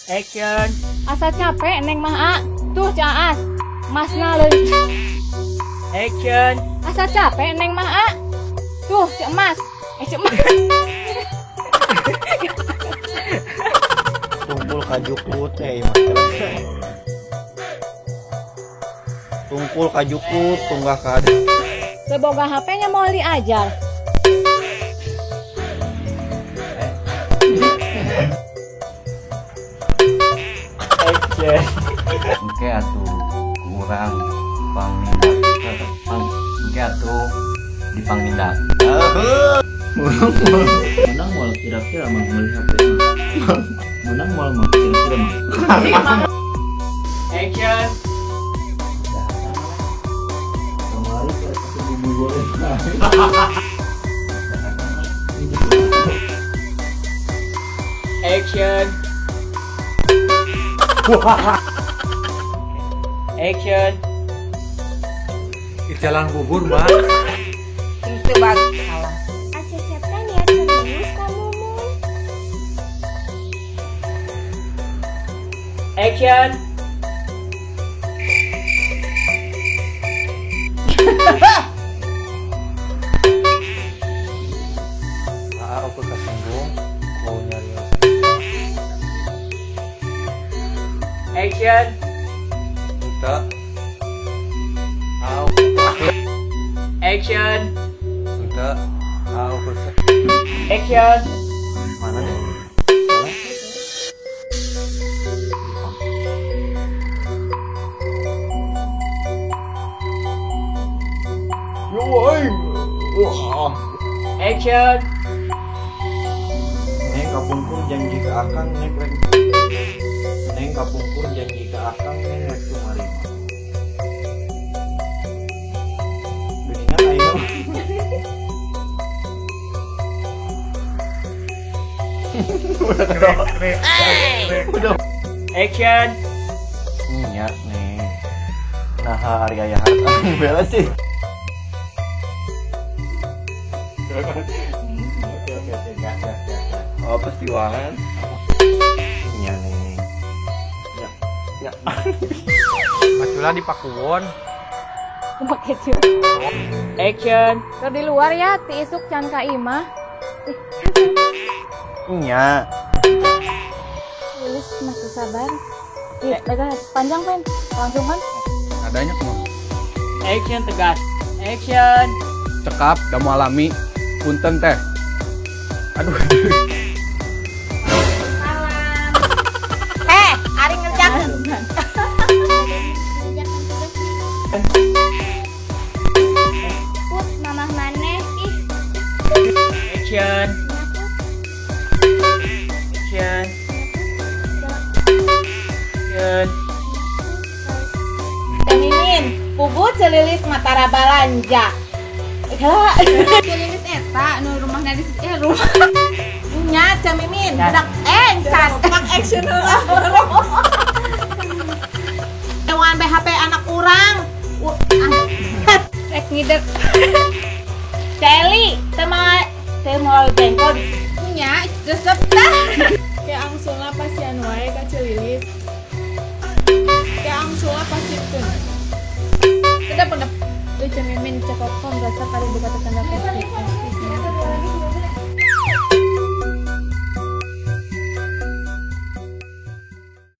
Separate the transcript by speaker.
Speaker 1: Action.
Speaker 2: Asa capek neng mah a. Tuh caas. Masna leuy.
Speaker 1: Action.
Speaker 2: Asa capek neng mah a. Tuh cek mas. Cek mas.
Speaker 3: Tungkul kajukut mah. Tungkul kajukut tunggah kada.
Speaker 2: Seboga HP-nya mau diajar.
Speaker 1: Action.
Speaker 4: Engke atuh kurang pangnindak pang engke atuh dipangnindak.
Speaker 5: Menang moal kira-kira mah meuli HP mah. Menang moal mah kira-kira mah.
Speaker 1: Action.
Speaker 5: Kemarin kayak kasih bumbu goreng.
Speaker 1: Action. Action.
Speaker 6: Jalan bubur mah.
Speaker 7: Itu bagus. Salah.
Speaker 8: Acecep teh niat serius ka Mumun.
Speaker 1: Action.
Speaker 6: Aku kesinggung, mau nyari.
Speaker 1: Action.
Speaker 6: Entah.
Speaker 1: Action.
Speaker 6: Entah.
Speaker 1: Action.
Speaker 3: Mana deh?
Speaker 1: Action.
Speaker 3: Neng kapungkur janji ke akang neng rek. Neng kapungkur janji ke akang neng rek tumarima. Beningan ayo. Udah.
Speaker 1: Action.
Speaker 3: Nya nih. Nah hari ayah harta bela sih. Oke, gas. Oh, pasti wangan. Iya nih. Ya. Ya.
Speaker 6: Macula di Pakuwon.
Speaker 2: Pakai cu.
Speaker 1: Action.
Speaker 2: Keur di luar ya, ti isuk can ka imah.
Speaker 3: Iya.
Speaker 2: Lilis mah teu sabar. Ih, panjang pen. Langsung kan?
Speaker 6: Adanya kumaha?
Speaker 1: Action tegas. Action.
Speaker 6: Cekap, damu alami. Punten teh. Aduh.
Speaker 7: Salam. Ari ngerjakeun.
Speaker 8: Ngerjakeun tugas nih. Put mamah maneh ih.
Speaker 1: Action. Action. Action.
Speaker 7: Teh Mimin, pugu Celilis matara balanja. Ya, Celilis eta nu rumahna di rumah. Nya Ceu Mimin, budak encan pak action heula. Dewan BHP anak urang.
Speaker 2: Rek ngider.
Speaker 7: Celi, teu moal jengkol. Nya resep tah.
Speaker 9: Kayak angsula pasian wae ka Celilis. Kayak angsula pasieun.
Speaker 2: Kedap-kedap. Tuh Ceu Mimin cekopkom rasa kali buka tetangga.